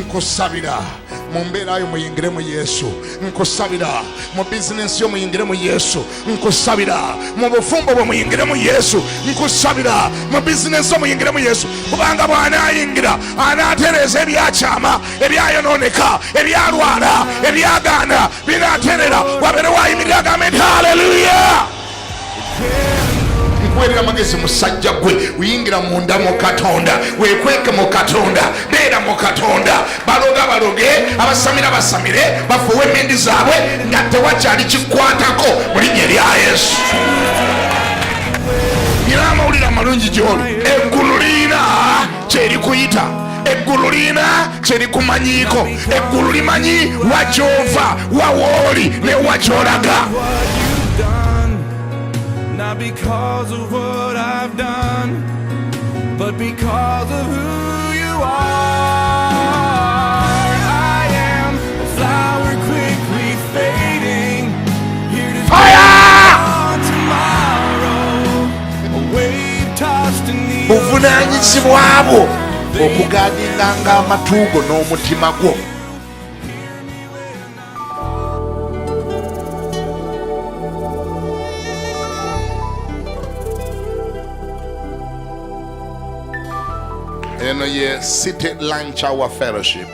Nkusabira mu mbeera yo muyingire mu Yesu. Nkusabira mu bizinensi yo muyingire mu Yesu. Nkusabira mu bufumbo bwe muyingire mu Yesu. Nkusabira mu bizinensi yo muyingire mu Yesu, kubanga bw'anaayingira anaatereeza ebyakyama, ebyayonooneka, ebyalwala, ebyagaana binaaterera. Wabeere wayimirira agambe nti haleluya. Nkuweerera amagezi musajja gwe, uyingira munda mu Katonda, weekweke mu Katonda, beera mu Katonda. Baloga baloge, abasamira basamire, bafuuwe emindi zaabwe nga tewakyali kikwatako mu linnya erya Yesu. Nina amawulire amalungi gy'oli. Eggulu lirina kyerikuyita, eggulu lirina kyerikumanyiiko, eggulu limanyi wa gy'ova, wa wooli ne wa gy'olaga. What you've done, not because of what I've done, but because of who you are. I am a flower quickly fading, here to Fire! on tomorrow, a wave tossed in the Buvunaanyizibwa bwo okugaadinganga amatu go n'omutima gwo. Eno ye City Lunch Hour Fellowship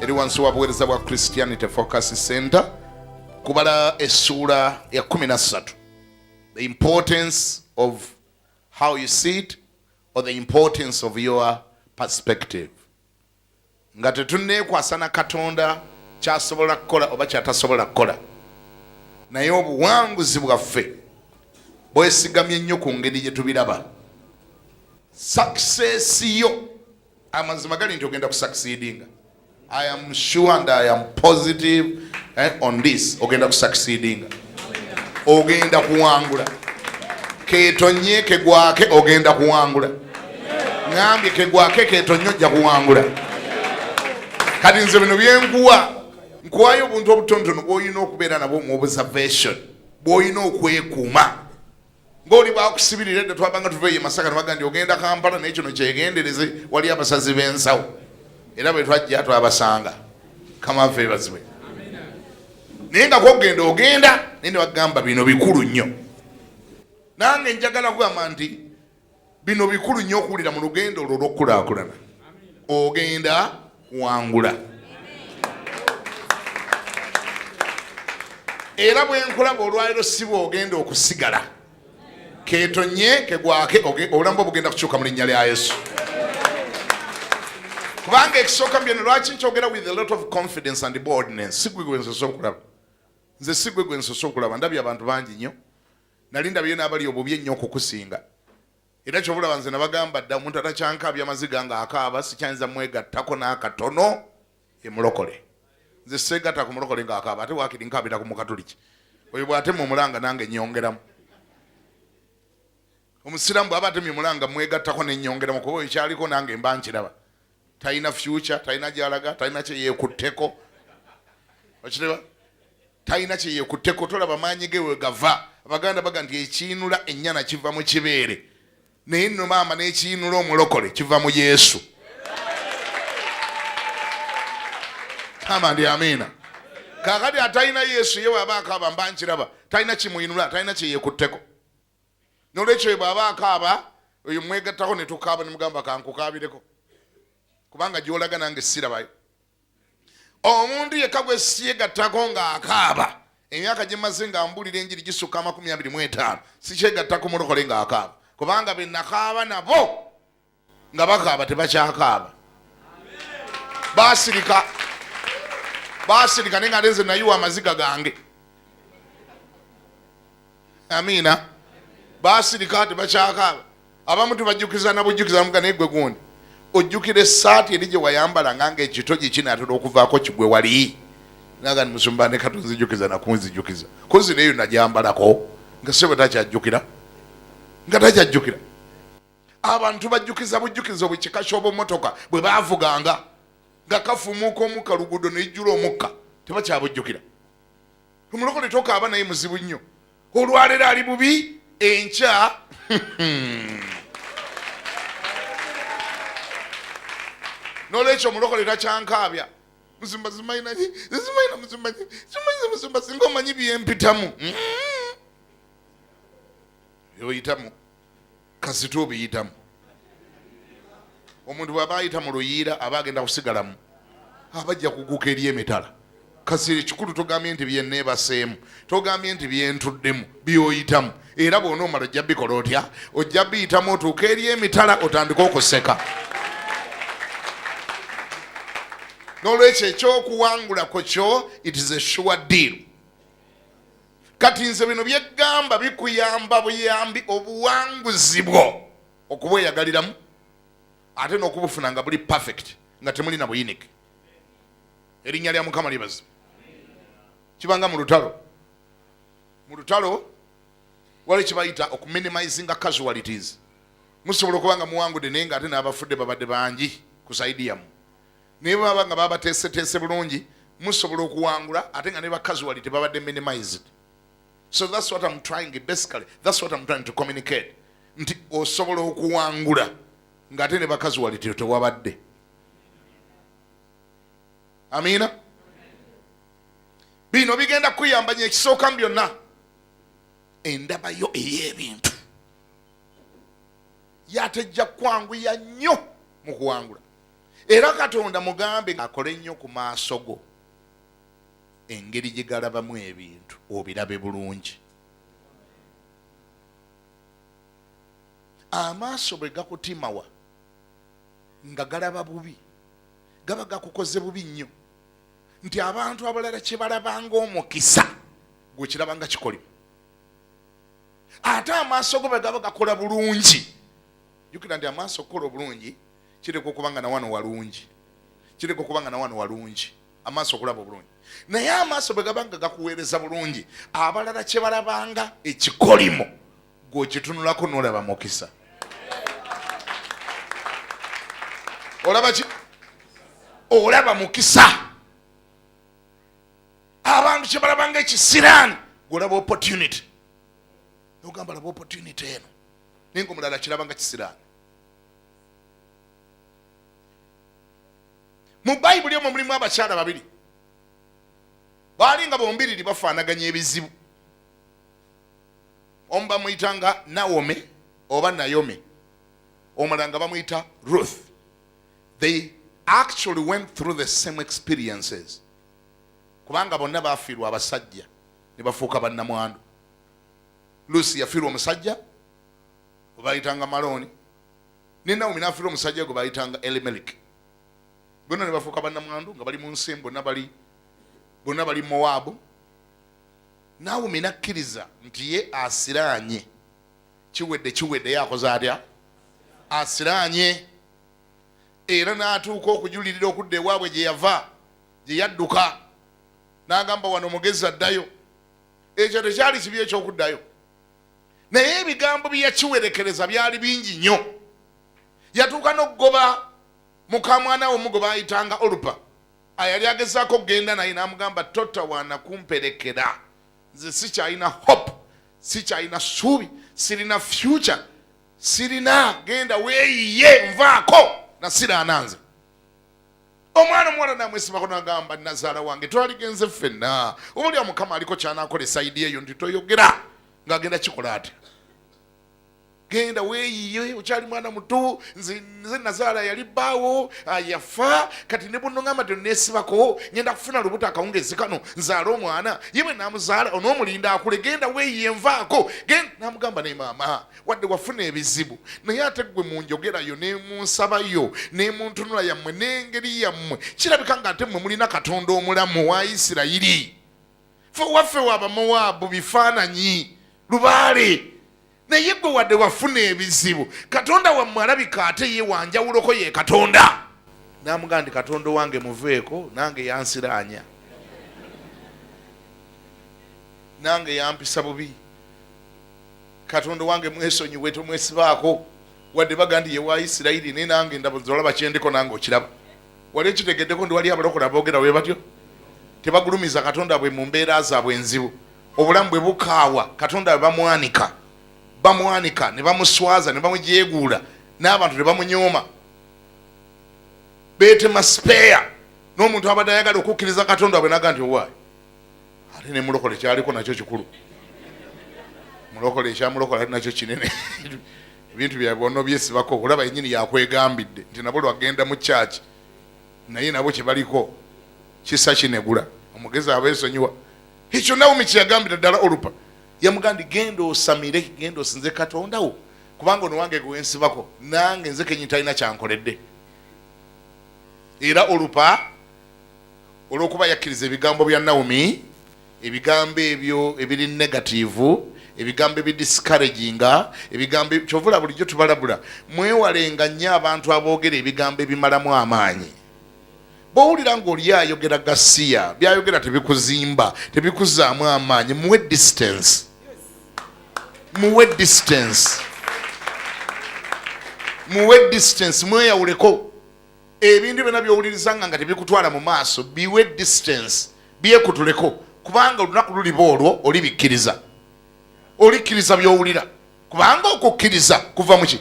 eri wansi wa buweereza bwa Christianity Focus Center, kubala essuula ya 13, the importance of how you see it or the importance of your perspective. Nga tetunneekwasa na Katonda kyasobola kukola oba kyatasobola kukola, naye obuwanguzi bwaffe bwesigamye nnyo ku ngeri gye tubiraba. Success yo, amazima gali nti ogenda kusucceedinga. I am sure and I am positive on this. Ogenda kusucceedinga, ogenda kuwangula. Ketonye kegwake, ogenda kuwangula. Ngambye kegwake ketonye, ojja kuwangula. Kati nze bino byenkuwa, nkuwayo obuntu obutonotono bw'olina okubeera nabwo mu observation, bw'olina okwekuuma ng'oli bwakusibirira. Edda twabanga tuva eyo e Masaka nebaga nti ogenda Kampala, naye kino kyegendereze, wali abasazi b'ensawo. Era bwe twajja twabasanga. Kamava ebazibwe. Naye nga kwogenda ogenda, naye ne bagamba bino bikulu nnyo. Nange njagala kugamba nti bino bikulu nnyo okuwulira mu lugendo olwo olw'okukulaakulana. Ogenda kuwangula. Era bwe nkulaba olwaliro, si bw'ogenda okusigala. Ketonye kegwake, obulamu bwo bugenda kukyuka mu linnya lya Yesu. Kubanga ekisooka mu byonna, lwaki nkyogera with a lot of confidence and boldness, si gwe gwe nsoose okulaba. Nze si gwe gwe nsoose okulaba, ndabye abantu bangi nnyo. Nali ndabyeyo n'abali obubi ennyo okukusinga. Era kyobulaba nze nabagamba dda, omuntu atakyankaabya amaziga ng'akaaba sikyayinza mwegattako n'akatono. Emulokole nze seegatta ku mulokole ng'akaaba, ate waakiri nkaabira ku Mukatuliki. Oyo bw'atema omulanga nange nyongeramu. Omusiraamu bw'aba atemye omulanga mwegattako nenyongeramu, kuba oyo kyaliko nange mba nkiraba. Talina future, talina gy'alaga, talina kye yeekutteko. Okiraba, talina kye yeekutteko, tolaba maanyi ge we gava. Abaganda baga nti ekiyinula ennyana kiva mu kibeere, naye nno maama n'ekiyinula omulokole kiva mu Yesu. Kama ndi amiina. Kaakati atalina Yesu ye bw'aba akaaba mba nkiraba, talina kimuyinula, talina kye yeekutteko. Nolwekyo ye bw'aba akaaba oyo mwegattako ne tukaaba, ne mugamba kankukaabireko, kubanga gy'olaga nange sirabayo. Omuntu yekka gwe syegattako ng'akaaba, emyaka gye mmaze nga mbuulira enjiri gisukka 25, sikyegatta ku mulokole ng'akaaba, kubanga be nakaaba nabo nga bakaaba tebakyakaaba, baasirika, baasirika, naye nga nze nayiwa amaziga gange. Amiina. Baasirika, tebakyakaaba. Abamu tubajjukiza na bujjukiza, muga naye gwe gundi ojjukira essaati eri gye wayambala nga ng'ekitogi kinaatera okuvaako kigwe wali naga ni musumba ne katonzijukiza nakunzijukiza kozi neyo nagyambalako nga sebo takyajjukira, nga takyajjukira. Abantu bajjukiza bujjukiza obukika ky'obumotoka bwe baavuganga nga kafumuuka omukka, luguudo nejjula omukka, tebakyabujjukira. Omulokole tokaaba naye muzibu nnyo. Olwaleero ali bubi, enkya Nolwekyo omulokole takyankaabya. Musumba simanyi simanyi musumba simanyi musumba singa omanyi byempitamu. Byoyitamu kasita obiyitamu. Omuntu bw'aba ayita mu luyiira aba agenda kusigalamu, aba ajja kuguka eri emitala. Kasi ekikulu togambye nti byenneebaseemu, togambye nti byentuddemu, byoyitamu. Era bw'onoomala ojja bikola otya? Ojja biyitamu otuuke eri emitala otandike okuseka. N'olwekyo ekyokuwangula ku kyo, it is a sure deal. Kati nze bino byeggamba bikuyamba buyambi obuwanguzi bwo okubweyagaliramu ate n'okubufuna nga buli perfect, nga temuli na buyinike. Erinnya lya Mukama lyebazibwe. Kibanga mu lutalo, mu lutalo waliwo kyebayita okuminimizinga casualties. Musobola okuba nga muwangudde naye nga ate n'abafudde babadde bangi ku saidi yammwe, naye baba nga babateeseteese bulungi musobola okuwangula ate nga ne ba casualty babadde minimized. So that's what I'm trying, basically that's what I'm trying to communicate, nti osobola okuwangula ng'ate ne ba casualty tewabadde. Amiina. Bino bigenda kukuyamba nyo. Ekisooka mu byonna, endabayo ey'ebintu yatejja kwanguya nnyo mu kuwangula. Era Katonda mugambe akole nnyo ku maaso go, engeri gye galabamu ebintu obirabe bulungi. Amaaso bwe gakutimawa nga galaba bubi, gaba gakukoze bubi nnyo, nti abantu abalala kye balabanga omukisa gwe kiraba nga kikolimo. Ate amaaso go bwe gaba gakola bulungi, jjukira nti amaaso okukola obulungi kireka okuba nga nawano walungi, kireka okuba nga nawano walungi, amaaso okulaba obulungi. Naye amaaso bwe gaba nga gakuweereza bulungi, abalala kye balabanga ekikolimo gwe okitunulako n'olaba mukisa. Olaba ki? Olaba mukisa. Abantu kye balabanga ekisiraani gwolaba opportunity, nogamba laba opportunity eno, naye nga omulala kiraba nga kisiraani. Mu Bayibuli omwo mulimu abakyala babiri baali nga bombiriri bafaanaganya ebizibu. Omu bamuyita nga Nawome oba Nayome, omulala nga bamuyita Ruth. They actually went through the same experiences, kubanga bonna bafiirwa abasajja ne bafuuka bannamwandu. Lusi yafiirwa omusajja gwe bayitanga Maloni, ne Nawomi n'afiirwa omusajja gwe bayitanga Elimeliki. Bonna ne bafuuka bannamwandu nga bali mu nsi, bonna bali Mowaabu. Nawomi n'akkiriza nti ye asiraanye, kiwedde, kiwedde, ye akoze atya? Asiraanye. Era n'atuuka okujulirira okudda ewaabwe gye yava, gye yadduka, n'agamba wano omugezi addayo. Ekyo tekyali kibi ekyokuddayo, naye ebigambo bye yakiwerekereza byali bingi nnyo. Yatuuka n'okugoba mukamwana we omugo bayitanga Olupa, ayali agezaako okugenda naye, n'amugamba totawaana kumperekera, nze sikyalina hope, sikyalina ssuubi, sirina future, sirina, genda weeyiye, nvaako nasiraana nze. Omwana omuwala namwesibako nagamba nazaala wange twaligenze ffenna, oba Mukama aliko kyanakola e side eyo, nti toyogera ng'agenda kikola atya, genda weeyiye, okyali mwana muto, nze nazaala yali bbaawo yafa, kati ne bw'onoŋŋamba nti neesibako ngenda kufuna lubuto akawungezi kano nzaale omwana, ye bwe naamuzaala onoomulinda akule, genda weeyiye, nvaako. Namugamba naye maama, wadde wafuna ebizibu, naye ate ggwe mu njogerayo ne mu nsabayo ne mu ntunula yammwe n'engeri yammwe kirabika nga ate mmwe mulina Katonda omulamu wa Isirayiri. Fe waffe w'Abamowaabu bifaananyi lubaale, naye gwe wadde wafuna ebizibu, Katonda wammwe alabika ate ye wanjawuloko, ye Katonda. Namugamba nti Katonda owange muveeko, nange yansiraanya, nange yampisa bubi, Katonda wange mwesonyiwe, tomwesibaako, wadde baga nti ye wa Isirayiri, naye nange ndabuza olaba kyendiko, nange okiraba. Wali okitegeddeko ndi wali abalokole aboogera bwe batyo? Tebagulumiza Katonda bwe mu mbeera zaabwe enzibu. Obulamu bwe bukaawa, Katonda bwe bamwanika, bamwanika ne bamuswaza ne bamujeeguula n'abantu ne bamunyooma. Beetema spare n'omuntu abadde ayagala okukkiriza Katonda bwe naga nti owaayo ate ne mulokole kyaliko nakyo kikulu, mulokole ekyamulokole ate nakyo kinene. Ebintu byabwe onobyesibako olaba yenyini yakwegambidde nti nabo lwagenda mu kyaki, naye nabo kyebaliko kisa kinegula omugezi abeesonyiwa. Ekyo Nawomi kyeyagambira ddala Olupa, yamugamba nti genda osamire, genda osinze Katonda wo, kubanga ono wange gwensibako nange nze kenyini talina kyankoledde. Era Olupa olwokuba yakkiriza ebigambo bya Nawomi, ebigambo ebyo ebiri negativu, ebigambo ebidiscouraginga, ebigambo kyovula bulijjo tubalabula mwewalenga nnyo abantu aboogera ebigambo ebimalamu amaanyi. Bw'owulira ng'oli ayogera gasiya, byayogera tebikuzimba, tebikuzaamu amaanyi, muwe distance, muwe distance, muwe distance, mweyawuleko. Ebintu byonna by'owuliriza nga tebikutwala mu maaso, biwe distance, byekutuleko, kubanga olunaku luliba olwo olibikkiriza, olikkiriza by'owulira, kubanga okukkiriza kuva muki?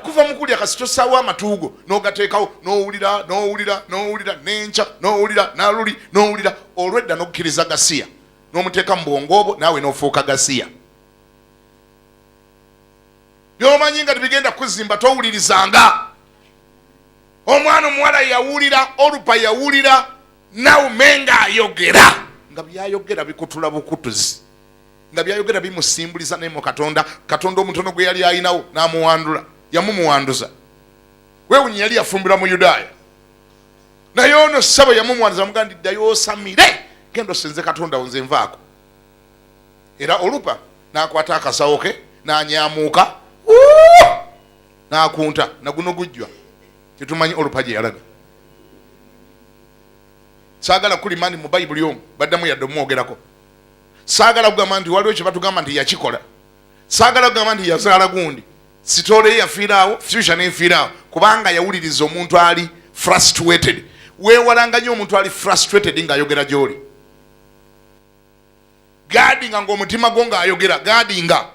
Kuva mu kulya. Kasi tosaawo amatuugo n'ogateekawo n'owulira n'owulira n'owulira n'enkya n'owulira n'aluli n'owulira olwedda n'okukkiriza gasiya n'omuteeka mu bwongo obwo, naawe n'ofuuka gasiya. By'omanyi nga tebigenda kuzimba towulirizanga. Omwana omuwala yawulira, Olupa yawulira Nawomi ng'ayogera, nga byayogera bikutula bukutuzi, nga byayogera bimusimbuliza naye mu Katonda, Katonda omutono gwe yali ayinawo n'amuwandula, yamumuwanduza. Weewunye yali yafumbirwa mu Yudaaya, naye ono ssabo yamumuwanduza, mugamba nti ddayo osamire, genda osenze Katonda wo, nze nvaako. Era Olupa n'akwata akasawo ke n'anyamuuka n'akunta naguno gujjwa. Tetumanyi Olupa gye yalaga. Saagala kulima nti mu Bayibuli omwo baddamu yadde omwogerako. Saagala kugamba nti waliwo kye batugamba nti yakikola. Saagala kugamba nti yazaala gundi. Sitoole ye yafiiraawo, future n'efiiraawo, kubanga yawuliriza omuntu ali frustrated. Weewalanga nnyo omuntu ali frustrated ng'ayogera gy'oli. Gaadinga ng'omutima gwo ng'ayogera, gaadinga.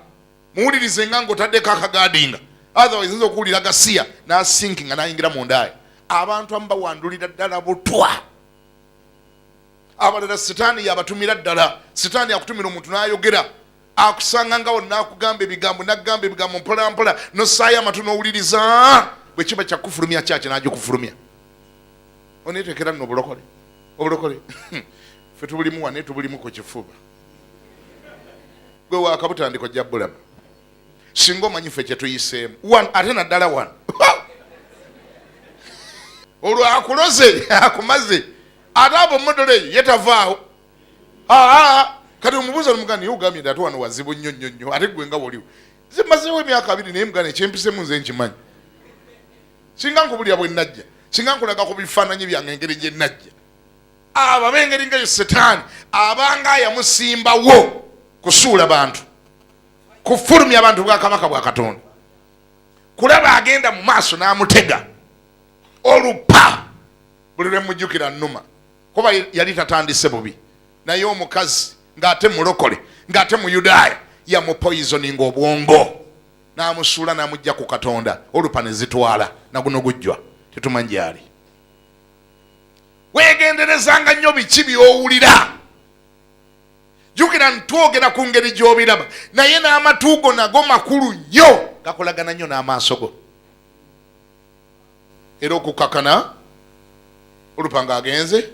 Muwulirize nga ng'otaddeko akagaadinga. Otherwise nza okuwulira gasiya n'asinki nga n'ayingira mu ndaaya. Abantu abamu bawandulira ddala butwa. Abalala sitaani yabatumira ddala. Sitaani akutumira omuntu n'ayogera, akusanga nga wano n'akugamba ebigambo, n'akugamba ebigambo mpola mpola, n'ossaayo amatu n'owuliriza. Bwe kiba kya kufulumya kyaki n'agikufulumya. Oneeteekera nno obulokole, obulokole ffe tubulimu wano, tubulimu ku kifuba. Gwe waakabutandika ojja bulaba singa omanyi ffe kye tuyiseemu wano, ate naddala wano. Olwo akuloze akumaze, ate abo modola eyo ye tavaawo. Kati omubuuza nomugamba naye ogambye nti ate wano wazibu nnyo nnyo nnyo, ate gwe nga woliwo. Nze mmazeewo emyaka 20, naye muganda ekyempisemu nze nkimanyi. Singa nkubulira bwe najja, singa nkulaga ku bifaananyi byange engeri gye najja. Abo ab'engeri nga yo Setaani abanga yamusimbawo kusuula bantu, kufulumya abantu bwakabaka bwa Katonda, kulaba agenda mu maaso n'amutega olupa. Buli lwe mujjukira nnuma, kuba yali tatandise bubi, naye omukazi ng'ate mulokole ng'ate Muyudaaya yamupoisoninga obwongo n'amusuula n'amujja ku Katonda. Olupa ne zitwala naguno gujjwa, tetumanyi gy'ali. Weegenderezanga nnyo biki by'owulira. Jjukira ntwogera ku ngeri gy'obiraba, naye n'amatu go nago makulu nnyo, gakolagana nnyo n'amaaso go. Era okukakana Olupa ng'agenze,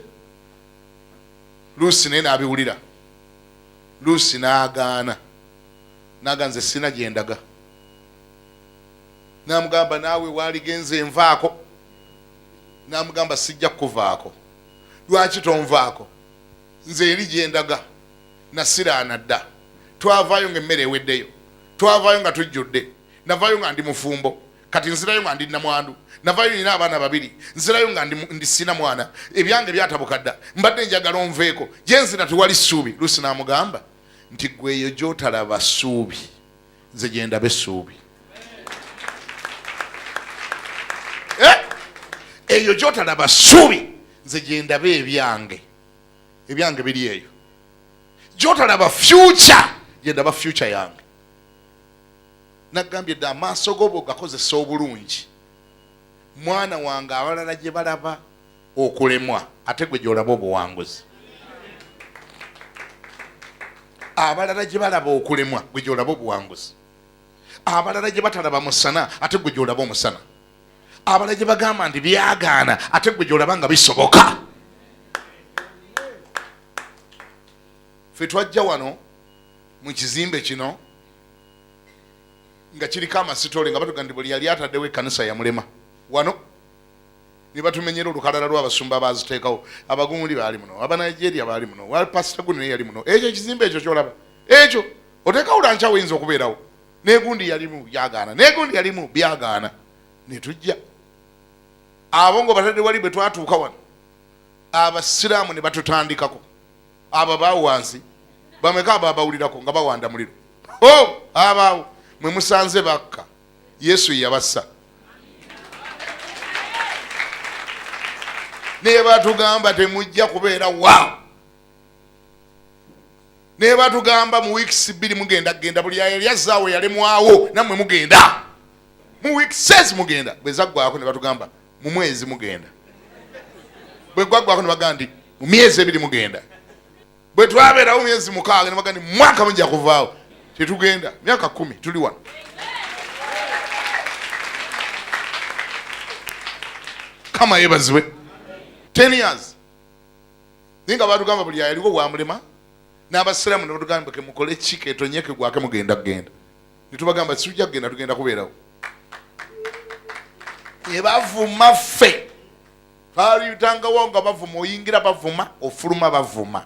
Luusi naye n'abiwulira. Luusi n'agaana, n'aga nze sina gye ndaga. N'amugamba naawe waaligenze nvaako. N'amugamba sijja kukuvaako. Lwaki tonvaako? Nze eri gye ndaga nasiraana dda. Twavaayo ng'emmere eweddeyo, twavaayo nga tujjudde, navaayo nga ndi mufumbo, kati nzirayo nga ndi namwandu. Navaayo nina abaana 2, nzirayo nga ndi sina mwana. Ebyange byatabuka dda, mbadde njagala onveeko, gye nzira tewali ssuubi. Luusi n'amugamba nti gwe eyo gy'otalaba ssuubi, nze gye ndaba essuubi. Eyo gy'otalaba ssuubi, nze gye ndaba ebyange. Ebyange biri eyo. Gy'otalaba future, gye ndaba future yange. Nagambye dda amaaso go bw'ogakozesa obulungi Mwana wange, abalala gye balaba okulemwa, ate gwe gy'olaba obuwanguzi. Abalala gye balaba okulemwa, gwe gy'olaba obuwanguzi. Abalala gye batalaba musana, ate gwe gy'olaba omusana. Abalala gye bagamba nti byagaana, ate gwe gy'olaba nga bisoboka. Ffe twajja wano mu kizimbe kino nga kiriko amasitole, nga batuga nti buli yali ataddewo ekkanisa yamulema wano, ne batumenyera olukalala lw'abasumba abaaziteekawo. Abagundi baali muno, Abanigeria baali muno, pasita gundi naye yali muno. Ekyo ekizimbe ekyo kyolaba ekyo oteekawo lankyawo oyinza okubeerawo, negundi yalimu byagaana, negundi yalimu byagaana. Ne tujja abo nga batadde wali. Bwe twatuuka wano, abasiraamu ne batutandikako. Abo baawo wansi bameka abo abawulirako nga bawanda muliro? O abaawo mwe musanze bakka. Yesu yabassa ne batugamba temujja kubeera wa, ne batugamba mu weeks 2 mugenda kugenda. Buli yali azzaawo yalemwawo, nammwe mugenda mu weeks mugenda. Bwe zaggwako ne batugamba mu mwezi mugenda. Bwe gwaggwako ne bagamba nti mu myezi 2 mugenda. Bwe twabeerawo myezi 6 ne bagamba nti mwaka mujja kuvaawo. Tetugenda, myaka 10 tuli wano. Kama yeebazibwe. 10 years naye nga batugamba buli yaliko wamulema. N'abasiraamu ne batugamba kemukole ki, ketonyeke gwake, mugenda kugenda. Netubagamba situjja kugenda, tugenda kubeerawo. Ebavuma ffe twalitangawo nga bavuma, oyingira bavuma, ofuluma bavuma.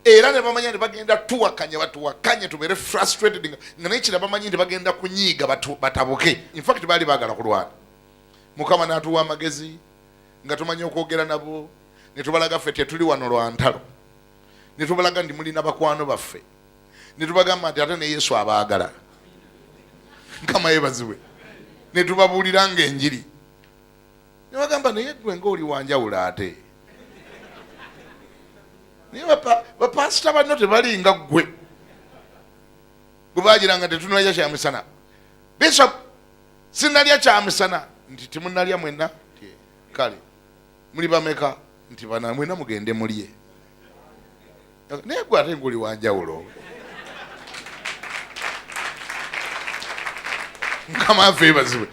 Era ne bamanya nti bagenda tuwakanya, batuwakanye tubeere frustrated, nga naye kira bamanyi nti bagenda kunyiiga, batabuke. Infact baali baagala kulwana. Mukama n'atuwa amagezi nga tumanyi okwogera nabo, ne tubalaga ffe tetuli wano lwa ntalo, ne tubalaga nti mulina bakwano baffe, ne tubagamba nti ate ne Yesu abaagala. Mukama yeebazibwe. Ne tubabuulira ng'enjiri, ne bagamba naye gwe ng'oli wanjawulo, ate naye bapasita banno tebalinga ggwe. Bwe bagiranga tetunalya kyamisana, bishop sinalya kyamisana, nti temunalya mwenna? Kale muli bameka? Nti bana. Mwena mugende mulye. Naye gwe ate ng'oli wanjawulo. Mukama afe ebazibwe.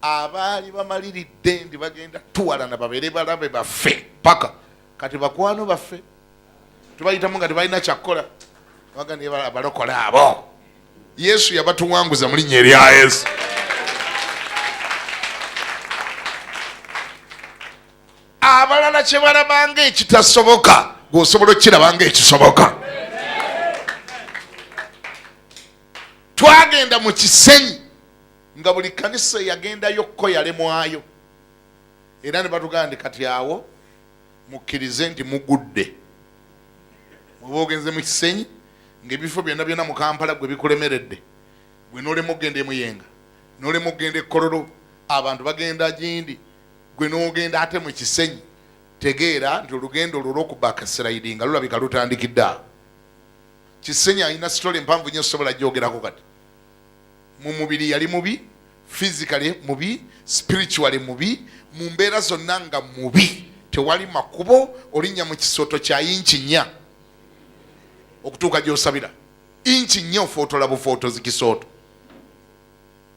Abaali bamaliridde nti bagenda tuwalana babeere balabe baffe, paka kati bakwano baffe. Tubayitamu nga tebalina kyakkola, baga abalokola abo Yesu yabatuwanguza mu linnya erya Yesu. Abalala kye balabanga ekitasoboka, gweosobola okukirabanga ekisoboka. Twagenda mu Kisenyi nga buli kanisa eyagendayokko yalemwayo, era ne batugamba nti kati awo mukkirize nti mugudde. Oba ogenze mu Kisenyi ng'ebifo byonna byonna mu Kampala gwe bikulemeredde, gwe n'olema okugenda Emuyenga, n'olema okugenda Ekkololo, abantu bagenda gindi, gwe n'ogenda ate mu Kisenyi, tegeera nti olugendo olwo olw'okubackslidinga lulabika lutandikidde awo. Kisenyi alina story empanvu nnyo, sobola gyogerako kati. Mu mubiri yali mubi, physically mubi, spiritually mubi, mu mbeera zonna nga mubi. Tewali makubo, olinnya mu kisooto kya inchi 4 okutuuka gy'osabira. Inchi 4 ofootola bufootozi kisooto.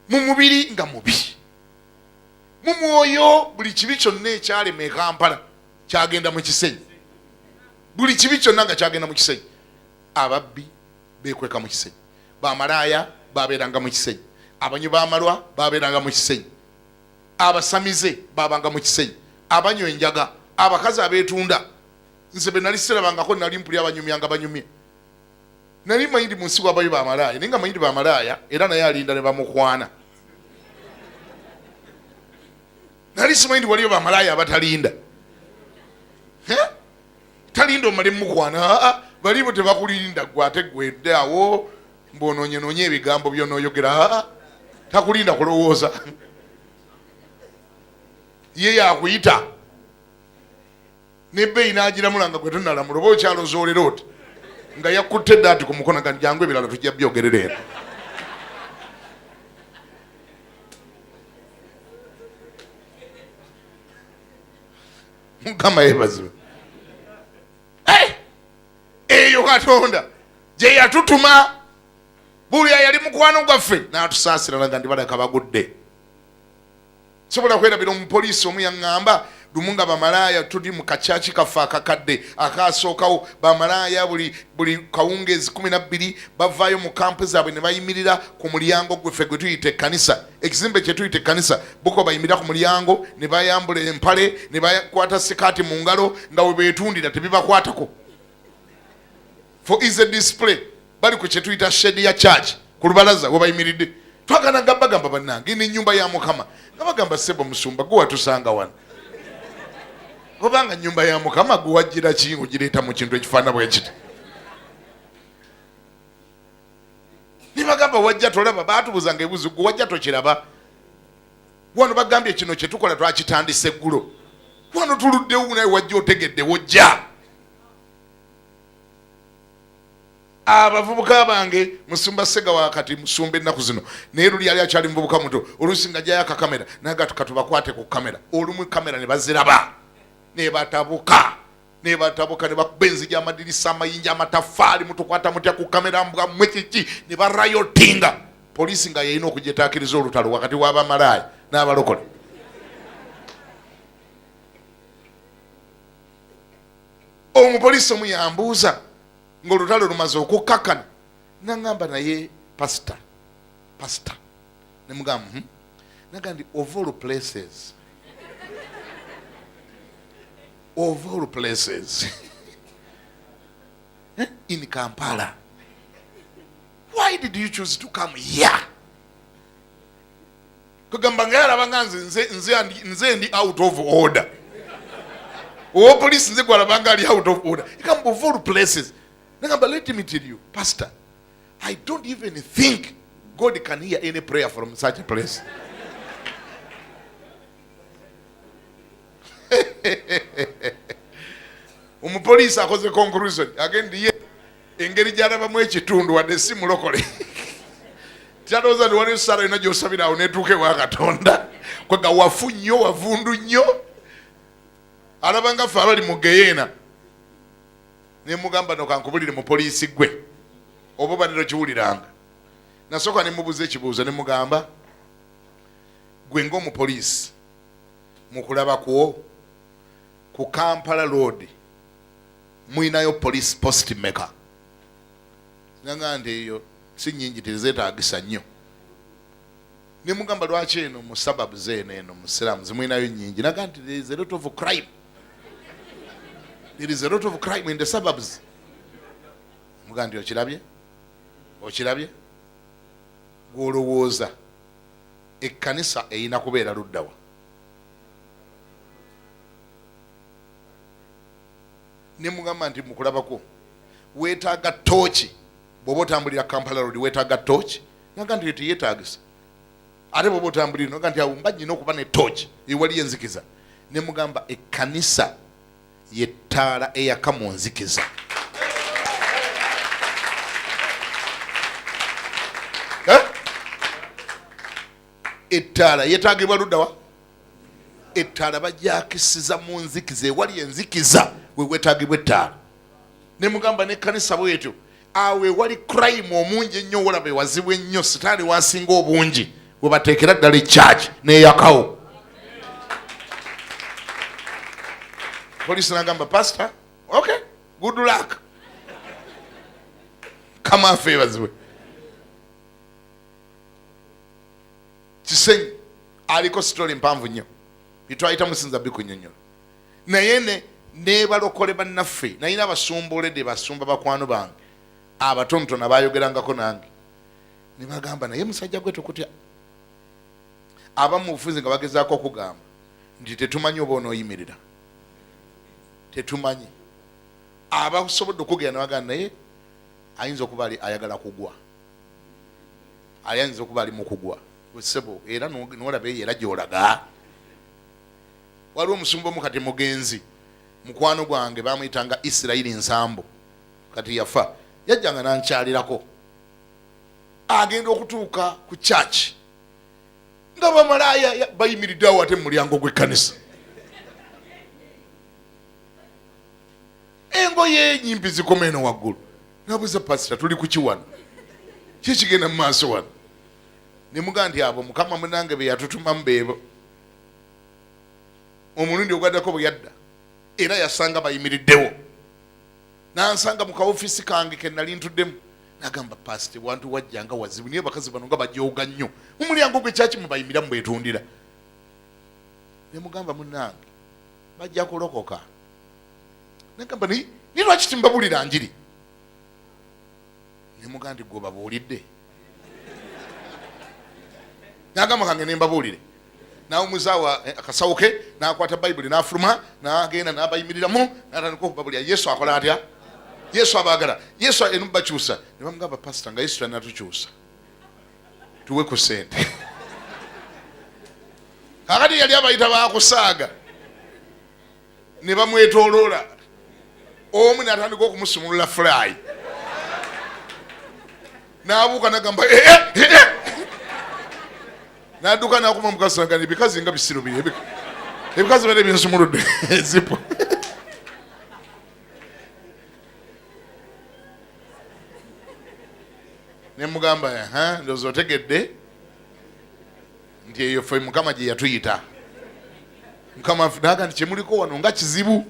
Mu mubiri nga mubi, mu mwoyo buli kibi kyonna ekyalema e Kampala kyagenda mu Kisenyi. Buli kibi kyonna nga kyagenda mu Kisenyi. Ababbi bekweka mu Kisenyi, bamalaaya babeeranga mu Kisenyi, abanywi b'amalwa babeeranga mu Kisenyi, abasamize babanga mu Kisenyi, abanywa enjaga, abakazi abeetunda. Nze be nali sirabangako, nali mpuli abanyumyanga banyumye. Nali manyi ndi mu nsi wabayo bamalaaya, naye nga manyi ndi bamalaaya era naye alinda ne bamukwana. Nali simanyi ndi waliyo bamalaaya abatalinda. Talinda omale mukwana, balibo tebakulinda gwe, ate gwedde awo mbwonoonyenoonye ebigambo byonooyogera. Takulinda kulowooza, ye yakuyita nebbeeyi n'agiramula nga gwe tonalamula, oba okyalozoolera oti nga yakutte dda ati ku mukono ga jangu, ebirala tujja byogerera eno. Mukama yeebazibwe. Eh! Eyo Katonda gye yatutuma. Buli ayali mukwano gwaffe n'atusaasira naga nti balaka bagudde. Sobola kwerabira omupoliisi omu yaŋŋamba lumu nga bamalaaya tuli mu kakyaki kaffe akakadde akaasookawo, bamalaaya buli kawungeezi 12 bavaayo mu kampu zaabwe ne bayimirira ku mulyango gweffe gwe tuyita ekkanisa, ekizimbe kye tuyita ekkanisa. Buko bayimirira ku mulyango ne bayambula empale ne bakwata sikaati mu ngalo nga we beetundira tebibakwatako. For easy display bali ku kye tuyita shedi ya church ku lubalaza we bayimiridde. Twagana nga bagamba bannange eno ennyumba ya Mukama, nga bagamba ssebo musumba gwe watusanga wano, obanga nnyumba ya Mukama gwe wajjira ki ogireeta mu kintu ekifaanana bwe kiti? Ne bagamba wajja tolaba, baatubuuzanga ebibuuzo, gwe wajja tokiraba wano, bagambye kino kye tukola twakitandise eggulo wano tuluddewo, naye wajja otegedde wojja. Abavubuka bange, musumba Ssegawa kati musumba ennaku zino, naye luli yali akyali muvubuka muto, oluusi nga ajjayo akakamera nagatuka tubakwate ku kamera, olumu kamera ne baziraba ne batabuka ne batabuka ne bakuba enzigi, amadirisa, amayinja, amataffaali, mutukwata mutya ku kamera mbwa mmwe kiki, ne barayotinga. Poliisi nga yeyina okugyetaakiriza olutalo wakati w'abamalaaya n'abalokole. Omupoliisi omu yambuuza ng'olutalo lumaze okukkakkana, naŋŋamba naye pasita, pasita, ne mugamba naga nti of all places, of all places in Kampala, why did you choose to come here? Kugamba nga yalaba nga nze ndi out of order. Owa police nze gwalaba nga ali out of order. Igamba of all places. Nagamba let me tell you pastor, I don't even think God can hear any prayer from such a place. Omupoliisi akoze conclusion agendi ye engeri gy'alabamu ekitundu, wadde si mulokole, kyalowooza nti waliwo essaala yonna gy'osabira awo netuuka ewa Katonda, kwega wafu nnyo, wavundu nnyo, alaba nga ffe abali mu geyeena. Nemugamba no kankubulire mu poliisi gwe oba obadde tokiwuliranga. Nasooka ne mubuuza ekibuuzo ne mugamba gwe ng'omupoliisi mu kulaba kwo ku Kampala Road mulinayo police post meka? Nanga nti eyo si nnyingi, tezeetaagisa nnyo. Ne mugamba lwaki eno mu suburbs eno, eno mu slums mulinayo nnyingi? Naga nti there is a lot of crime, there is a lot of crime in the suburbs. Mugamba nti okirabye, okirabye, gw'olowooza ekkanisa erina kubeera luddawa? Ne mugamba nti mukulabako weetaaga tooki bw'oba otambulira Kampala Road, weetaaga tooki? Naga nti teyeetaagisa. Ate bw'oba otambulira, naga nti awo mba nyina okuba ne tooki ewali enzikiza. Ne mugamba ekkanisa yettaala eyaka mu nzikiza. Eh? Ettaala yeetaagibwa luddawa? Ettaala bagyakisiza mu nzikiza, ewali enzikiza we weetaagibwa ettaala. Ne mugamba n'ekkanisa bwetyo, awo ewali crime omungi ennyo, wolaba ewazibu ennyo, sitaani wasinga obungi, we bateekera ddala ekyaki n'eyakawo. Poliisi nagamba pastor okay, good luck, kama afe ebazibwe. Kisenyi aliko sitori mpanvu nnyo bitwayita musinza bikunyonyola, naye ne nebalokole bannaffe nalina abasumba olede basumba bakwano bange abatonotono abayogerangako nange ne bagamba naye musajja gwe tukutya. Abamu bufuzi nga bagezaako okugamba nti tetumanyi oba onooyimirira, tetumanyi. Abasobodde okugenda ne bagamba naye ayinza okuba ali ayagala kugwa, ayinza okuba ali mu kugwa sebo, era n'olaba eyo era gy'olaga. Waliwo omusumba omu kati mugenzi mukwano gwange bamuyitanga Isirayiri Nsambu, kati yafa, yajjanga nankyalirako. Agenda okutuuka ku church nga bamalaaya bayimiridde awo ate mu mulyango gw'ekkanisa. Engoye enyimpi zikoma eno waggulu. Nabuuza pasita, tuli kuki wano? Ki kigenda mu maaso wano? Ne mugamba nti abo Mukama munange be yatutumamu beebo. Omulundi ogwaddako bwe yadda era yasanga bayimiriddewo, nansanga mu kaofiisi kange ke nali ntuddemu, nagamba pasita, wantu wajja nga wazibu, naye abakazi bano nga bajooga nnyo mu mulyango gw'ekyaki mubayimirira mubetundira. Ne mugamba, munnange bajja kulokoka. Nagamba, naye lwaki timbabulira njiri? Ne mugamba nti gwe obabuulidde? Nagamba kange nembabuulire. Nawumuzaawo akasawo ke, nakwata bayibuli, nafuluma, nagenda nabayimiriramu, natandika okubabulira Yesu akola atya, Yesu abaagala, Yesu enu bakyusa. Ne bamugamba, pasita, nga Yesu tanatukyusa tuwe ku sente. Kakati yali abayita bakusaaga, ne bamwetoloola, omu natandika okumusumulula fulayi, nabuuka nagamba eh, eh, eh, nadduka nakuma mukazi nga ebikazi nga bisiru biri, ebikazi bade binsumuludde ezipo. Nemugamba, ndowooza otegedde nti eyo ffe Mukama gye yatuyita. Mukama naga nti kyemuliko wano nga kizibu,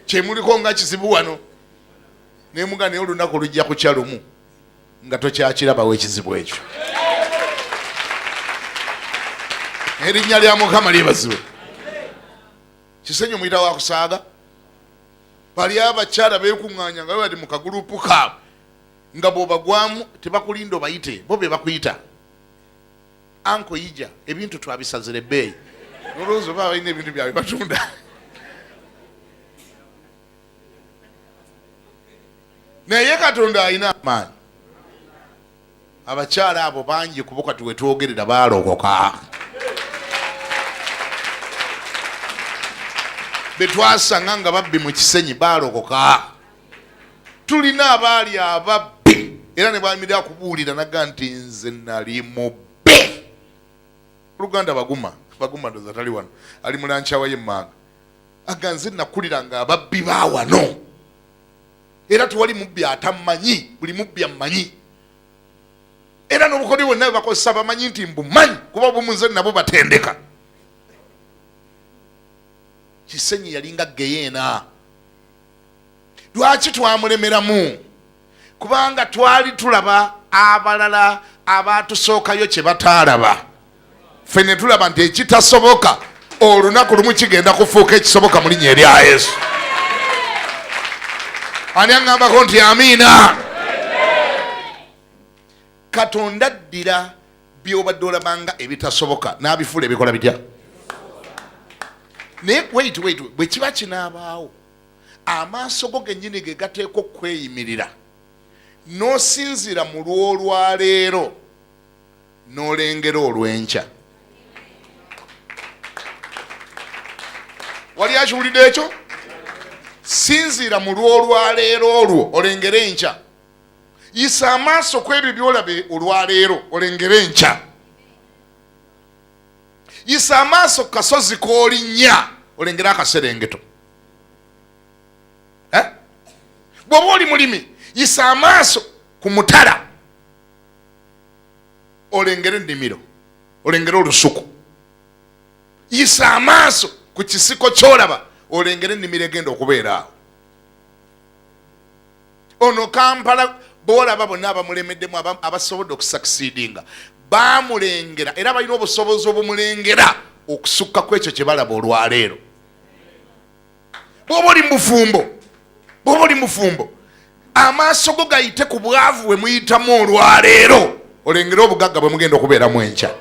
kyemuliko nga kizibu wano. Nemuga, naye olunaku lujja kukya lumu nga tokyakirabawo ekizibu ekyo. Erinnya lya Mukama lyebazibwe. Kisenyi omuyita wakusaaga, bali abakyala bekuŋŋaanya nga bali mu kagulupu kaabwe, nga bw'obagwamu tebakulinda obayite, bo be bakuyita, "Anko yija, ebintu twabisazira ebbeeyi." Olowooza oba balina ebintu byabwe batunda? Naye Katonda alina amaanyi. Abakyala abo bangi kubo kati wetwogerera balokoka, betwasanga nga babbi mu Kisenyi balokoka. Tulina abaali ababbi, era ne bwamirira kubuulira naga nti nze nali mubbi. Oluganda baguma baguma, ndoza tali wano, ali mulankyawa yemmanga, aga nze nakulira nga ababbi ba wano, era tewali mubbi atammanyi, buli mubbi ammanyi, era n'obukodyo bwonna bwe bakozesa bamanyi nti mbumanyi, kuba bumuze nabo batendeka. Kisenyi yalinga geyeena. Lwaki twamulemeramu? Kubanga twali tulaba abalala abatusookayo kye bataalaba. Ffe ne tulaba nti ekitasoboka olunaku lumu kigenda kufuuka ekisoboka mu linnya erya Yesu. Ani aŋŋambako nti amiina? Katonda addira byobadde olabanga ebitasoboka n'abifuula ebikola bitya? Naye wait, wait, bwe kiba kinaabaawo, amaaso go gennyini ge gateekwa okweyimirira, n'osinziira mu lw'olwaleero n'olengera olw'enkya. Wali akiwulidde ekyo? Sinziira mu lw'olwaleero olwo olengere enkya. Yisa amaaso ku ebyo byolaba olwaleero olengere enkya. Yisa amaaso ku kasozi k'olinnya olengere akaserengeto. Eh? Bw'oba oli mulimi, yisa amaaso ku mutala olengere ennimiro, olengere olusuku. Yisa amaaso ku kisiko kyolaba olengere ennimiro egenda okubeera awo. Ono Kampala boolaba bonna abamulemeddemu, abasobodde okusakisidinga, bamulengera, era balina obusobozi obumulengera okusukka ku ekyo kye balaba olwaleero. Bw'oba oli mufumbo, bw'oba oli mufumbo, amaaso go gayite ku bwavu bwe muyitamu olwaleero olengere obugagga bwe mugenda okubeeramu enkya.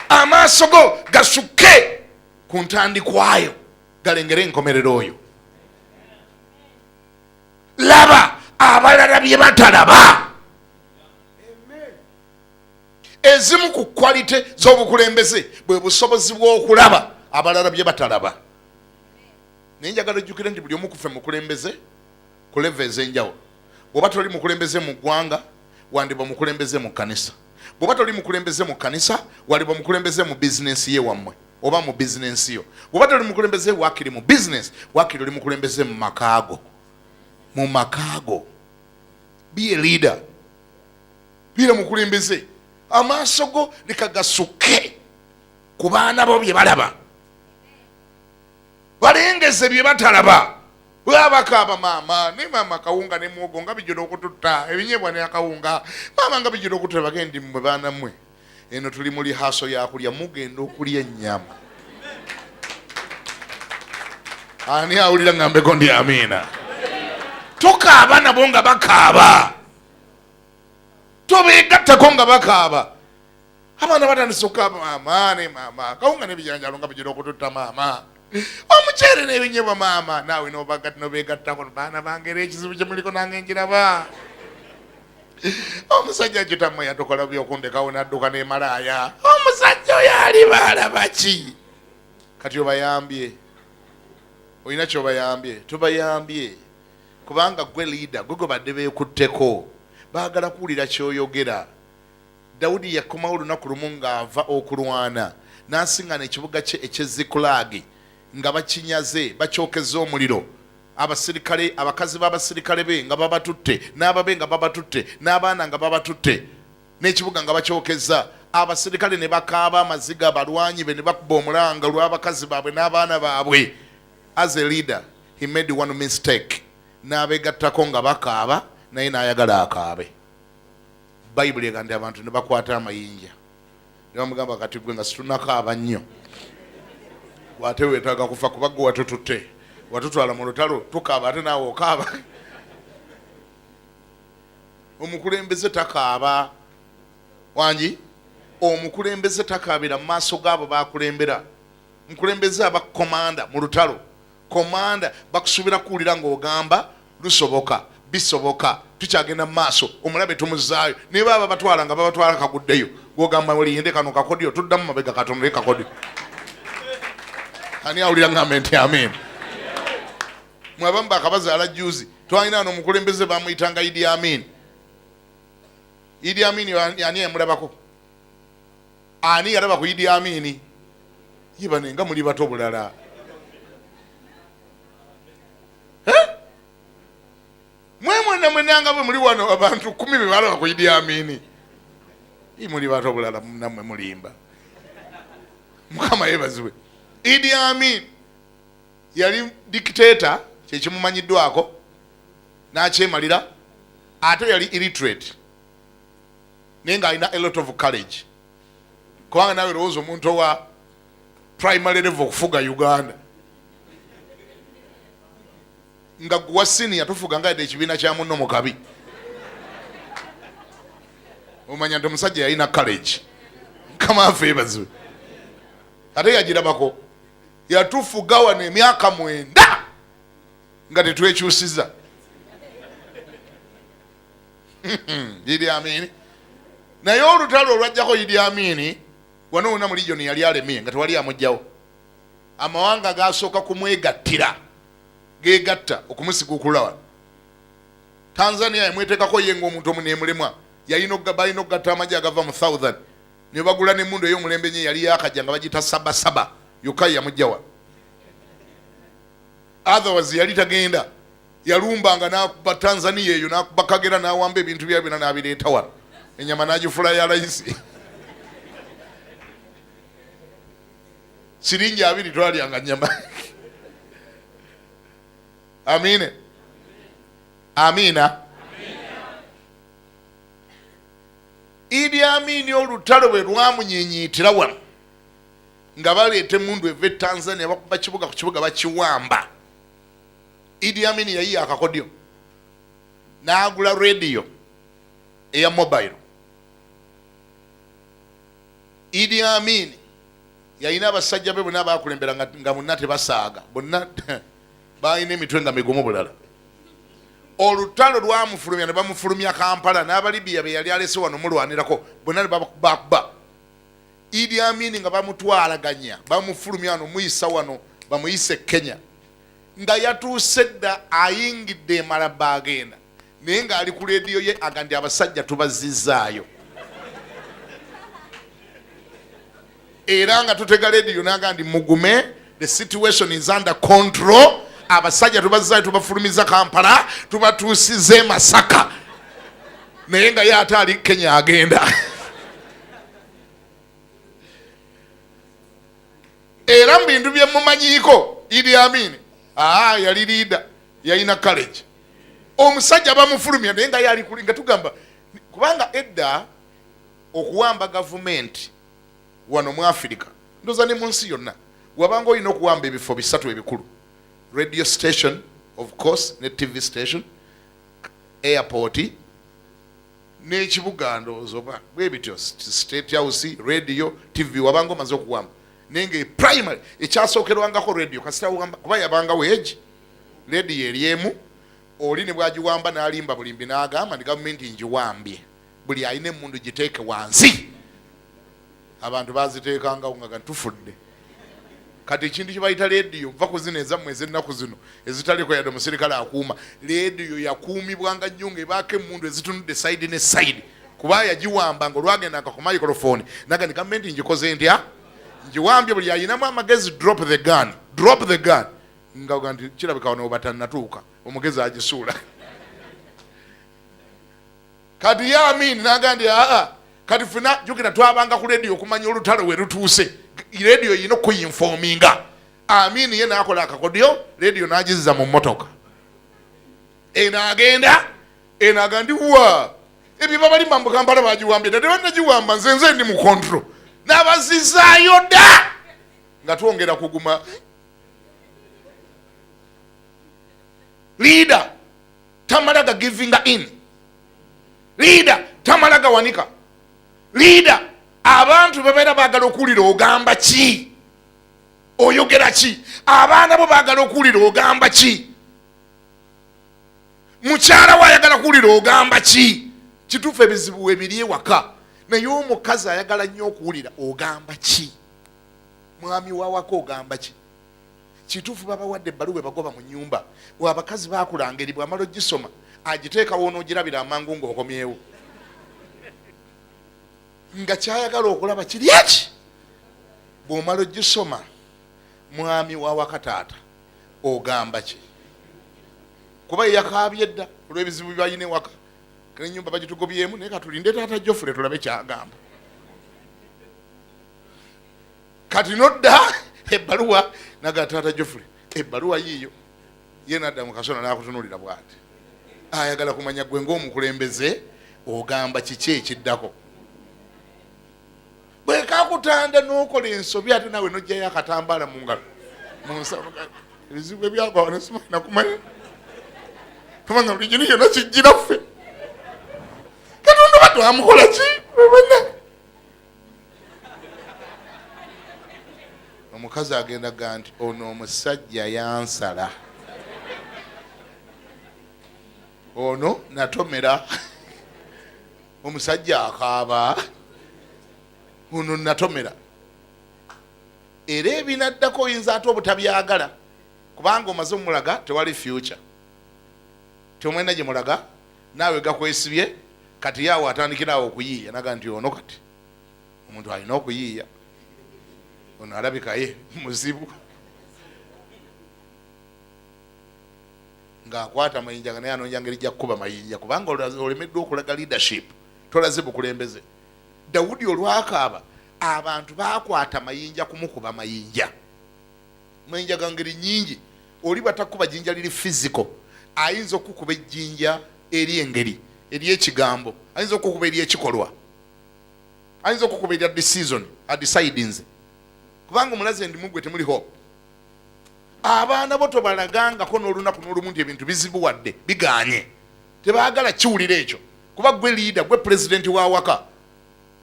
Amaaso go gasukke ku ntandikwayo galengere enkomerero oyo. Laba abalala bye batalaba. Ezimu ku quality z'obukulembeze bwe busobozi bw'okulaba abalala bye batalaba. Naye njagala ojjukire nti buli omu kuffe mukulembeze ku level ez'enjawulo. Bw'oba toli mukulembeze mu ggwanga, wandiba mukulembeze mu kkanisa. Bw'oba toli mukulembeze mu kkanisa, waliba mukulembeze mu bizinensi ye wammwe. Oba mu bizinensi yo. Bw'oba toli mukulembeze wakiri mu bizinensi, wakiri oli mukulembeze mu makaago. Mu makaago. Be a leader. Beera mukulembeze. Amaaso go leka gasukke ku baana bo bye balaba. Balengeze bye batalaba. Bwabakaaba maama ne maama kawunga ne muwogo nga bijjula okututta ebinyeebwa ne akawunga maama nga bijjula okututta bagendi mmwe baana mmwe eno tuli mu lihaso yakulya mugenda okulya ennyama. Ani awulira ngambeko ndi amiina? Tokaaba nabo nga bakaaba, tobeegattako nga bakaaba. Abaana batandise okukaaba maama ne maama kawunga n'ebijanjaalo nga bijjula okututta maama omuceere n'ebinyebwa maama, naawe nobeegattako baana bange era ekizibu kye muliko nange nkiraba. Omusajja kitammwe yatukola byokundekawo n'adduka n'emalaaya. Omusajja oyo aliba alaba ki? Kati obayambye, olina kyobayambye? Tobayambye, kubanga gwe leader, gwe gwe badde beekutteko, baagala kuwulira kyoyogera. Dawudi yakomawo olunaku lumu ng'ava okulwana, n'asiŋŋana ekibuga kye eky'e Zikulaagi nga bakinyaze, bakyokeza omuliro. Abasirikale, abakazi b'abasirikale be nga babatutte, n'ababe nga babatutte, n'abaana nga babatutte, n'ekibuga nga bakyokeza. Abasirikale ne bakaaba amaziga, abalwanyi be ne bakuba omulanga olw'abakazi baabwe n'abaana baabwe. As a leader, he made one mistake. N'abeegattako nga bakaaba, naye n'ayagala akaabe. Bayibuli egamba nti abantu ne bakwata amayinja ne bamugamba, kati gwe nga situnakaaba nnyo, ate weetaaga kufa kuba gwe watututte watutwala mu lutalo, tukaaba ate naawe okaaba. Omukulembeze takaaba. Wangi, omukulembeze takaabira mu maaso gaabo bakulembera. Omukulembeze aba komanda mu lutalo. Komanda bakusuubira kuwulira ng'ogamba lusoboka, bisoboka, tukyagenda mu maaso, omulabe tumuzaayo. Naye baba batwala nga babatwala kaguddeyo, gwogamba olinde kano kakodyo, tuddamu mabega katono naye kakodyo. Ani awulira ngambe nti amiina? Mwe abamu bakabazaala juzi, twalina wano omukulembeze bamuyitanga Idi Amin. Idi Amin ani yamulabako? Ani yalaba ku Idi Amin? Ye bane nga muli bato bulala. Mwe mwena mwena nga bwe muli wano abantu 10 be balaba ku Idi Amin. Ye muli bato bulala nammwe mulimba. Mukama yeebazibwe. Idi Amin yali dictator, kyekimumanyiddwako, n'akyemalira, ate yali illiterate, naye ng'alina a lot of courage. Kubanga nawe lowooza omuntu owa primary level okufuga Uganda, nga gwe wa senior tofuga nga yadde ekibiina kya munno mu kabi. Omanya nti omusajja yalina courage. Mukama waffe yeebazibwe. Ate yagirabako, yatufuga wano emyaka 9 nga tetwekyusiza. Idi Amin. Naye olutalo olwajjako Idi Amin wano wonna mu region yali alemye nga tewali amugjawo. Amawanga gasooka kumwegattira, gegatta okumusigukula wano. Tanzania yamweteekako ye ng'omuntu omu n'emulemwa. Balina okugatta amagye agava mu Southern ne bagula n'emmundu ey'omulembe nnyo yali yakajja nga bagiyita sabasaba, yokka yamugja wano. Otherwise yali tagenda. Yalumbanga n'akuba Tanzania eyo, n'akuba Kagera, n'awamba ebintu bya byonna n'abireeta wano, ennyama n'agifula ya layisi. Siringi 20 twalyanga nnyama. Amiina, amiina. Idi Amin olutalo bwe lwamunyiinyiitira wano nga baleeta emmundu eva e Tanzania, bakuba kibuga ku kibuga bakiwamba. Idi Amin yayiya akakodyo n'agula rediyo eya mobile. Idi Amin yalina abasajja be bonna bakulembera nga bonna tebasaaga, bonna balina emitwe nga migumu bulala. Olutalo lwamufulumya ne bamufulumya Kampala, n'Abalibiya be yali alese wano mulwanirako bonna ne babakuba. Idi Amin nga bamutwalaganya, bamufulumya wano, muyisa wano, bamuyise Kenya, nga yatuuse dda ayingidde e Malaba agenda, naye ng'ali ku leediyo ye aga nti abasajja tubazzizaayo. Era nga tutega lediyo naga ndi mugume, the situation is under control. Abasajja tubazzayo, tubafulumiza Kampala, tubatuusiza e Masaka, naye nga ye ate ali Kenya agenda. Era mu bintu bye mumanyiiko, Idi Amin yali leader, yalina courage. Omusajja bamufulumya naye nga yali kuli, nga tugamba kubanga edda okuwamba gavumenti wano mu Afirika, ndoza ne mu nsi yonna, wabanga olina okuwamba ebifo bisatu ebikulu: radio station, of course, ne TV station, airport n'ekibuga. Ndowooza oba bwe bityo, State House, radio, TV, wabanga omaze okuwamba. Naye nga primary ekyasookerwangako radio. Kasita wamba, kuba yabanga weegi radio eri emu, oli ne bwagiwamba n'alimba bulimbi n'agamba nti gavumenti ngiwambye, buli alina emundu giteeke wansi. Abantu baziteekangawo nga tufudde. Kati ekintu kyebayita lediyo, va ku zino ezammwe ez'ennaku zino ezitaliko yadde omusirikale akuuma. Lediyo yakuumibwanga nnyo ng'ebaako emundu ezitunudde side ne side, kuba yagiwamba nga olwagendanga ku microphone naga ni gavumenti ngikoze ntya, ngiwambye, buli ayinamu amagezi drop the gun, drop the gun. Nga oga nti kirabika wano batannatuuka, omugezi agisuula. Kati ye Amin naga nti aa, kati fena jukira twabanga ku rediyo okumanya olutalo we lutuuse, rediyo erina okuyinforminga. Amin ye nakola akakodyo, rediyo nagizza mu mmotoka. Eno agenda, eno aga ndi wa ebyo babalima mbu Kampala bagiwambye dda, tebanagiwamba, nze ndi mu control, nabazizaayo dda. Nga twongera kuguma. Leader tamala ga giving in, leader tamala gawanika. Leader abantu babeera baagala okuwulira ogamba ki, oyogera ki. Abaana bo baagala okuwulira ogamba ki, mukyala we ayagala kuwulira ogamba ki. Kituufu ebizibu webiri ewaka, naye omukazi ayagala nnyo okuwulira ogamba ki, mwami wawaka ogamba ki. Kituufu babawadde ebbaluwa ebagoba mu nyumba, abakazi bakulanga eri, bwamala ogisoma agiteekawo onoogirabira amangu ng'okomyewo, nga kyayagala okulaba kiri eki. Bw'omala ogisoma, mwami wawaka, taata ogamba ki? Kuba yeyakaabye dda olw'ebizibu byalina ewaka, enyumba bagitugobyemu, naye katulinde taata Jofule tulabe kyagamba. Kati nodda ebbaluwa naga taata Jofule ebbaluwa yiiyo, ye nadda mu kasona nakutunulira bwati, ayagala kumanya gwe ngaomukulembeze ogamba kiki ekiddako. Bwekakutanda nokola ensobi, ate nawe nojjayo akatambaala mu ngalo ebizibu ebyagwa nakumanya, kubanga buli kintu kyonna kijjira ffe. Katonda oba twamukola ki? Omukazi agenda ga nti ono omusajja yansala, ono natomera, omusajja akaaba, ono natomera. Era ebinaddako oyinza ate obutabyagala, kubanga omaze omulaga tewali future, temwena gye mulaga, naawe gakwesibye. Kati yaawe atandikirawo okuyiiya naga nti ono kati omuntu alina okuyiiya, ono alabikaye muzibu, ng'akwata mayinja, nga naye anoonya ngeri gya kukuba mayinja, kubanga olemeddwa okulaga leadership, tolaze bukulembeze. Dawudi olwakaaba, abantu bakwata mayinja kumukuba mayinja, mayinja ga ngeri nyingi. Oli batakuba jinja liri physical, ayinza okukuba ejjinja eri engeri ery'ekigambo, ayinza okukuba ery'ekikolwa, ayinza okukuba erya decision adecidinze, kubanga omulaze ndi mugwe temuli hope. Abaana bo tobalagangako n'olunaku n'olumu nti ebintu bizibuwadde, biganye, tebaagala kiwulira ekyo, kuba gwe leader, gwe pulezidenti wawaka.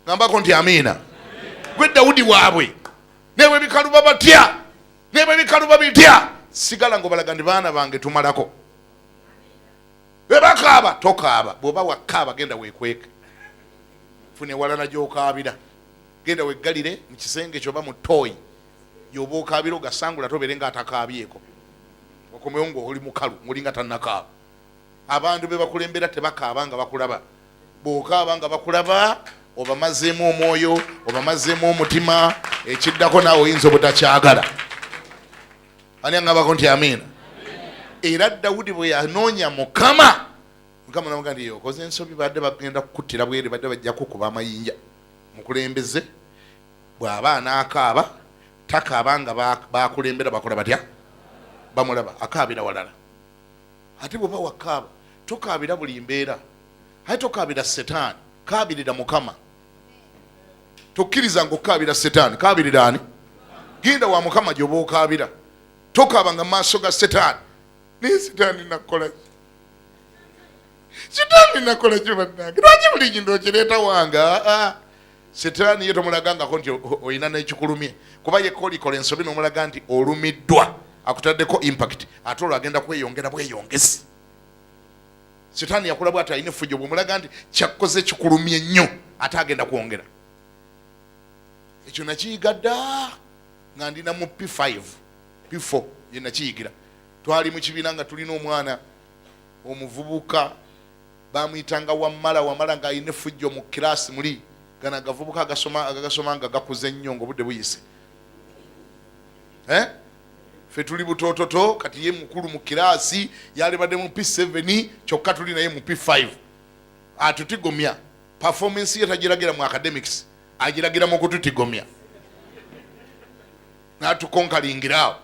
Gambako nti amiina. Gwe Dawudi waabwe, nebwe bikaluba batya, nebwe bikaluba bitya, sigala ngaobalaga nti baana bange tumalako. Bwebakaaba tokaaba, bwoba wakaaba genda wekweke, funa ewalala gyokaabira, genda weggalire mu kisenge kyoba mu toyi gyoba okaabira, ogasangula, tobeere nga atakaabyeko, okomewo ngaoli mukalu ngoli nga tannakaaba. Abantu bebakulembera tebakaaba nga bakulaba. Bw'okaaba nga bakulaba, obamazeemu omwoyo, obamazeemu omutima. Ekiddako naawe oyinza obutakyagala. Ani aŋŋambako nti amiina? Era Dawudi bwe yanoonya Mukama, Mukama namuga nti okoze ensobi, badde bagenda kukuttira bwere, badde bajja kukuba amayinja. Mukulembeze bw'aba anaakaaba, takaaba nga bakulembera bakola batya? Bamulaba, akaabira walala. Ate bw'oba wakaaba, tokaabira buli mbeera, aye tokaabira setaani, kaabirira Mukama. Tokkiriza nga okukaabira setaani, kaabirira ani? Genda wa Mukama gy'oba okaabira. Tokaaba nga maaso ga setaani. Naye setaani nakola ki? Setaani nakola ki bannange? Lwaki buli kintu okireeta wange? Aa, setaani ye tomulagangako nti olina n'ekikulumye, kuba ye kolikola ensobi n'omulaga nti olumiddwa, akutaddeko impact, ate olwo agenda kweyongera bweyongezi. Setaani yakula bwati, alina effujjo, bwomulaga nti kyakkoze kikulumye nnyo, ate agenda kwongera. Ekyo nakiyiga dda nga ndina mu P5 P4 ye nakiyigira. Twali mu kibiina nga tulina omwana omuvubuka bamuyitanga Wamala. Wamala ng'alina effujjo mu kiraasi muli gano agavubuka agagasoma nga gakuze nnyo ng'obudde buyise. Ffe tuli butoototo, kati ye mukulu mu kiraasi, yalibadde mu P7 kyokka tuli naye mu P5. Atutigomya, performance ye tagiragira mu academics, agiragira mu kututigomya n'atukonkalingira awo.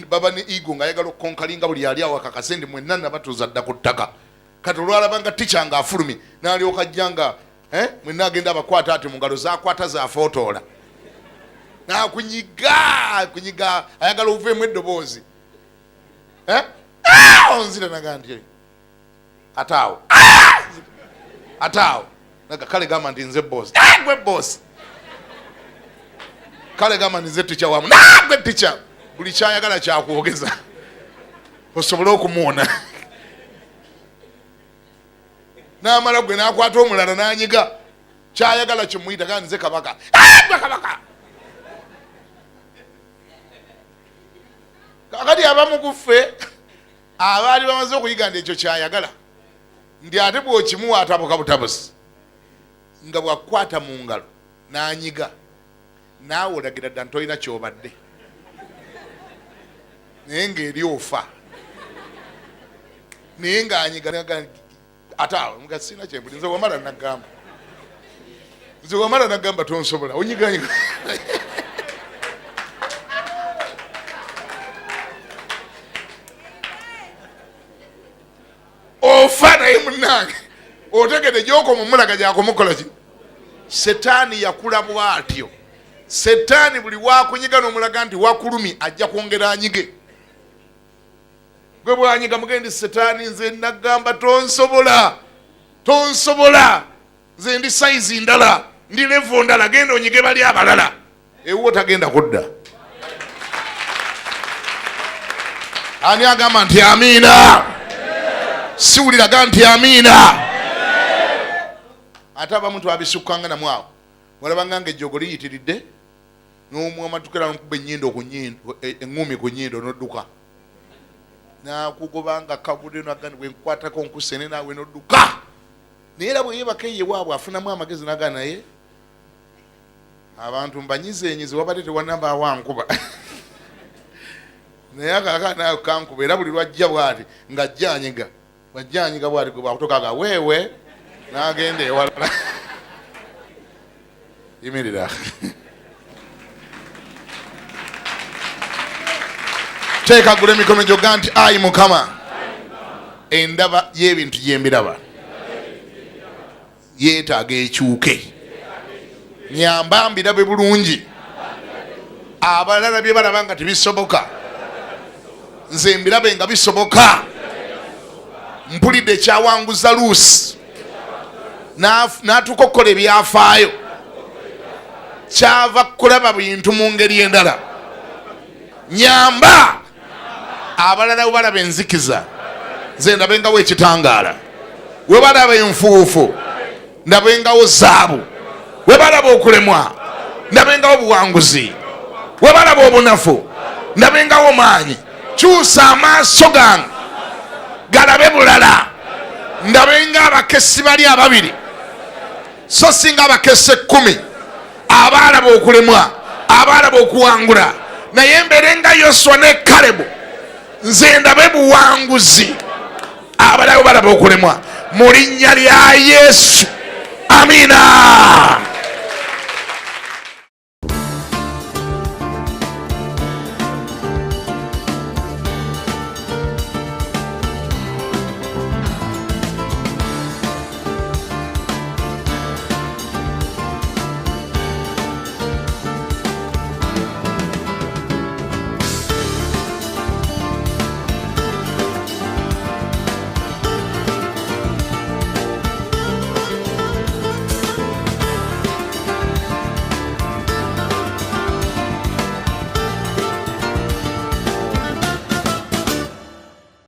Baba ne ego ng'ayagala okukonkalinga buli ali awo akakase ndi mwenna nabatuuza dda ku ttaka. Kati olwalaba nga tica nga afulumye n'alyoka ajja nga mwenna agenda abakwata ati mu ngalo zakwata zafootoola n'akunyiga kunyiga, ayagala oveemu eddoboozi. Onzira naga nti ate awo, ate awo naga kale gamba nti nze boss. Gwe boss. Kale gamba nti nze tica wamu. Gwe tica. Buli kyayagala kyakwogeza osobole okumuwona. N'amala gwe n'akwata omulala n'anyiga, kyayagala kimuyita gamba nze kabaka. Gwe kabaka. Kakati abamu ku ffe abaali bamaze okuyiga nti ekyo kyayagala, nti ate bw'okimuwa atabuka butabusi, nga bw'akukwata mu ngalo n'anyiga, naawe olagira dda nti tolina ky'obadde, naye ng'eri ofa, naye ng'anyiga ate awo nga sirina kyempuli. Nze wamala nagamba, nze wamala nagamba tonsobola, onyiganyiga ofa. Naye munnange otegede gyokoma omulaga gyakumukola ki? Setaani yakula bw'atyo. Setaani buli wakunyiga n'omulaga nti wakulumye, ajja kwongera anyige. Gwe bwanyiga mugendi, setaani nze nagamba tonsobola, tonsobola, nze ndi sayizi ndala, ndi level ndala, genda onyige bali abalala, ewuwo tagenda kudda. Ani agamba nti amiina? Siwuliraga nti amiina. Ate abamu twabisukkanga namwe awo, walabanga nga ejjogo liyitiridde n'omwamatukira nokuba ennyindo ku nnyindo, eŋŋumi ku nnyindo n'odduka, n'akugoba nga kagudde nagani bwe nkukwatako nkusene naawe n'odduka. Naye era bwe yeebaka eyo ewaabwe afunamu amagezi naga, naye abantu mbanyize enyize, wabadde tewanabaawo ankuba, naye akakaana kankuba. Era buli lwajja bwati ng'ajja anyiga, bwajja anyiga bwati, gwe bwakutokaga weewe n'agenda ewalala. Yimirira, teekagula emikono gyogga nti ayi Mukama, endaba y'ebintu gyembiraba yeetaaga ekyuke. Nyamba mbirabe bulungi. Abalala bye balaba nga tebisoboka, nze mbirabe nga bisoboka. Mpulidde ekyawanguza Luusi n'atuuka okukola ebyafaayo, kyava kulaba bintu mu ngeri endala. Nyamba abalala bwe balaba enzikiza, nze ndabengawo ekitangaala. We balaba enfuufu, ndabengawo zaabu. We balaba okulemwa, ndabengawo obuwanguzi. We balaba obunafu, ndabengawo maanyi. Kyusa amaaso gange galabe bulala, ndabenga abakessi bali ababiri, so singa abakessi 10 abaalaba okulemwa. Abaalaba okuwangula, naye mbeere nga Yoswa ne Kalebu, nze ndabe buwanguzi, abalala balaba okulemwa, mu linnya lya Yesu, amiina.